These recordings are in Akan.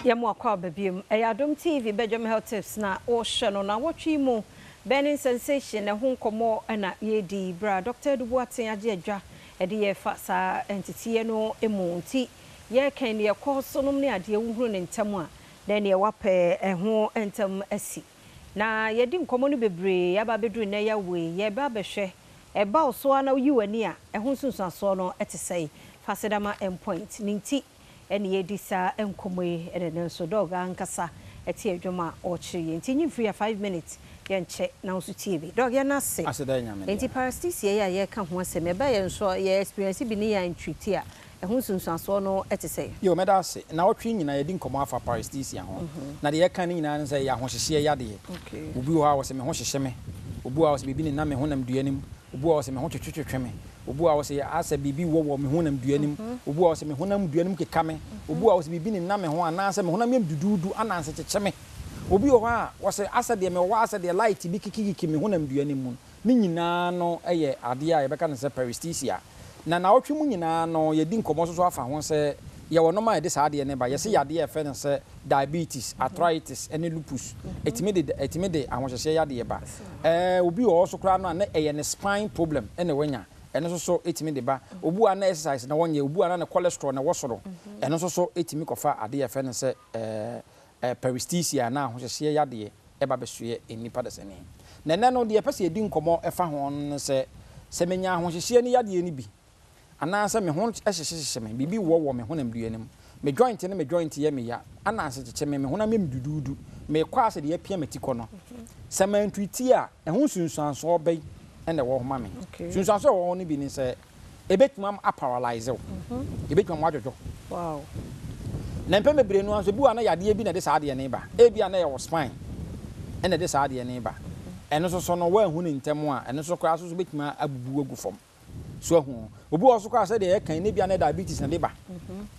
Yɛma wo akwaaba biom. Ɛyɛ Adom TV Badwam Health Tips na wohwɛ no. Nawɔtwe yi mu Burning Sensation ho nkɔmmɔ na yɛredi berɛ a Dɔkta Adu Boateng agye adwa de yɛrefa saa nteteeɛ no mu. Nti yɛreka yi deɛ ɛkɔ so nom ne adeɛ wohunu no ntɛm a na ɛneɛ woapɛ ɛho ntɛm asi. Na yɛadi nkɔmmɔ no bebree aba abɛduru nnɛ yi awei yɛreba abɛhwɛ ɛba wo so ara na woyi w'ani a ɛho nsunsuansoɔ no te sɛn. Fa aseda ma Endpoint ne nti ɛne yɛredi saa nkɔmmɔ yi ɛne no nso dog ankasa ɛte adwam a ɔrekyerɛ yɛn nti nyi mfiri a 5 minutes yɛnkyɛ na wo nso tie bi. Dog yɛn ase. Aseda yɛ Nyame Nti dea. paresthesia yi a yɛreka ho asɛm yi ɛba yɛn nso a yɛ experience bi ne yɛn antreat a ɛho nsunsuansoɔ no te sɛn? Yo, mɛda ase. Nnawɔtwe yi nyinaa yɛadi nkɔmmɔ afa paresthesia ho. Na deɛ yɛka ne nyinaa ne sɛ ɛyɛ ahohyehyeɛ yadeɛ. Obi wɔ hɔ a ɔse me ho hyehye me. Obi wɔ hɔ a ɔse biribi nenam me honamdua no mu. Obi wɔ hɔ a ɔse me ho twetwetwetwe me. Obi wɔ hɔ a ɔse asɛ biribi wɔ wɔ me honamdua no mu. Obi wɔ hɔ a ɔse me honamdua no mu keka me. Obi wɔ hɔ a ɔse biribi nenam me ho anaasɛ me honam yam duduudu ananse kyekye me. Obi wɔ hɔ a ɔse asɛ deɛ mewɔ hɔ asɛ deɛ light bi kikikiki me honamdua no mu. Ne nyinaa no yɛ adeɛ a yɛbɛka no sɛ paresthesia. Na naawɔtwe mu nyinaa no yɛdi nkɔmmɔ nso so afa ho sɛ yɛwɔ nnoɔma a yɛde saa adeɛ no ba. Yɛse yadeɛ a yɛfrɛ no sɛ diabetes, arthritis ne lupus. Ɛtumi de ɛtumi de ahohyɛhyɛ yadeɛ ba. Ɛɛ obi wɔ hɔ nso koraa no a na ɛyɛ ne spine problem na wanya. Ɛno nso so ɛtumi de ba. Obi wɔ hɔ a na exercise na ɔnyɛ, obi wɔ hɔ a na ne cholesterol na ɛwɔ soro. Ɛno nso so ɛtumi kɔfa adeɛ a yɛfrɛ no sɛ ɛɛ paresthesia anaa ahohyɛhyeɛ yadeɛ ba bɛsoɛ nnipa dasani. Na ɛnnɛ no, deɛ yɛpɛ sɛ yɛdi nkɔmmɔ fa ho no ne sɛ, sɛ menya ahohyehyeɛ no yadeɛ no bi, anaasɛ me ho hyehyehyehye me, biribi wɔ wɔ me honamdua no mu, me joint ne me joint yɛ me ya, ananse kyekye me, me honam yɛ me duduudu, mekɔ a sɛ deɛ apia m'atikɔ no, sɛ mantreati a, ɛho nsunsuansoɔ bɛn na ɛwɔ hɔ ma me? Nsunsuansoɔ a ɛwɔ hɔ no bi ne sɛ, Ebetumi aparalyze wo. Ebetumi ama woadwodwo. Na mpɛn bebree no ara nso, ebi wɔ hɔ a na yadeɛ bi na ɛde saa adeɛ no reba. Ebia na ɛyɛ wo spine na ɛde saa adeɛ no reba. Ɛno nso so no, woanhu no ntɛm a, ɛno nso koraa nso so betumi abubu agu fam. So ahu? Obi wɔ hɔ nso koraa sɛdeɛ yɛka yi, na ebia na diabetes na ɛde ba.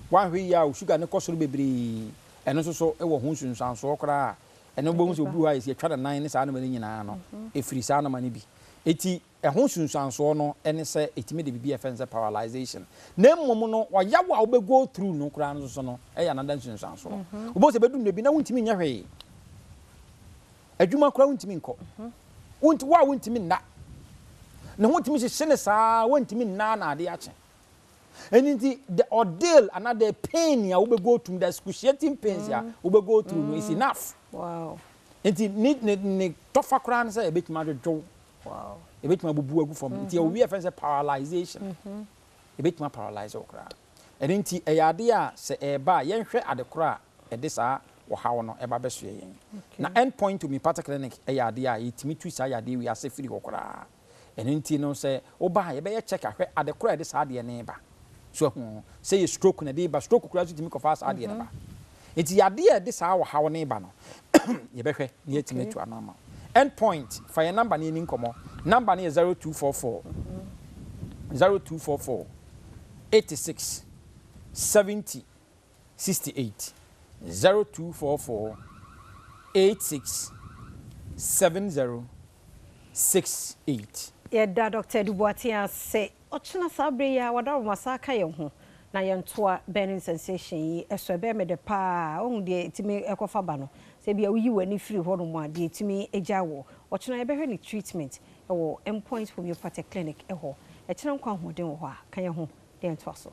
Woanhwɛ yie a, wo sugar no kɔ soro bebree. Ɛno nso so wɔ ho nsunsuansoɔ koraa a, ɛno wobɛhu sɛ obi wɔ hɔ a yɛsi atwa ne nan ne saa nneɛma no nyinaa no, ɛfiri saa nneɛma no bi. Enti Ɛho nsunsuansoɔ no ne sɛ ɛtumi de biribi a yɛfrɛ no sɛ paralyzation. Na mmom no ɔyaw a wobɛ go through no koraa no nso no yɛ another nsunsuansoɔ. Wobɛhu sɛ ɛbɛdu mmerɛ bi na wontumi nyɛ hwee. Adwuma koraa wontumi nkɔ. Wont wo a wontumi nna. Ne ho tumi hyehye no saa wontumi nna na adeɛ akye. Ɛno nti the ordeal anaa the pain a wobɛ go through, the excruciating pains a wobɛ go through no is enough. Nti ne ne ne tɔfa koraa ne sɛ ɛbɛtumi adwodwo wo. Ɛbɛtumi abubu agu fam. Nti yɛwɔ bi a yɛfrɛ no sɛ paralyzation. Ɛbɛtumi aparalyze wo koraa. Ɛno nti ɛyɛ adeɛ a sɛ ɛreba a yɛnhwɛ ade korɔ a ɛde saa ɔhaw no ɛba bɛsoɛ yɛn. Na End Point Homeopathic Clinic ɛyɛ adeɛ a yɛtumi tu saa yadeɛ wei ase firi hɔ koraa. Ɛno nti no sɛ woba a yɛbɛyɛ check ahwɛ ade korɔ a ɛde saa adeɛ no reba. So ahu? Sɛ yɛ stroke na ɛde reba, stroke koraa nso tumi kɔfa saa adeɛ no ba. Nti yadeɛ a ɛde saa ɔhaw no reba no, yɛbɛhwɛ na yɛatumi atu ano ama wo. End point, fa yɛn number na yɛnni nkɔmmɔ. Number no yɛ 0244 0244 86 70 68 0244 86 70 68. Yɛda Dɔkta Adu Boateng ase. Ɔkyena saa berɛ yi ara Wadaroma san aka yɛn ho na yɛntoa Burning Sensation yi so. Ɛbɛyɛ me dɛ pa ara. Woahu deɛ ɛtumi kɔfa ba no? Sɛ ebia woyi w'ani firi hɔnom a, deɛ ɛtumi gya wɔ. Ɔkyena yɛbɛhwɛ ne treatment wɔ Mpoint Homeopathic Clinic hɔ. Ɛkyena nkwa ahoɔden wɔ hɔ a, ka yɛn ho na yɛntoa so.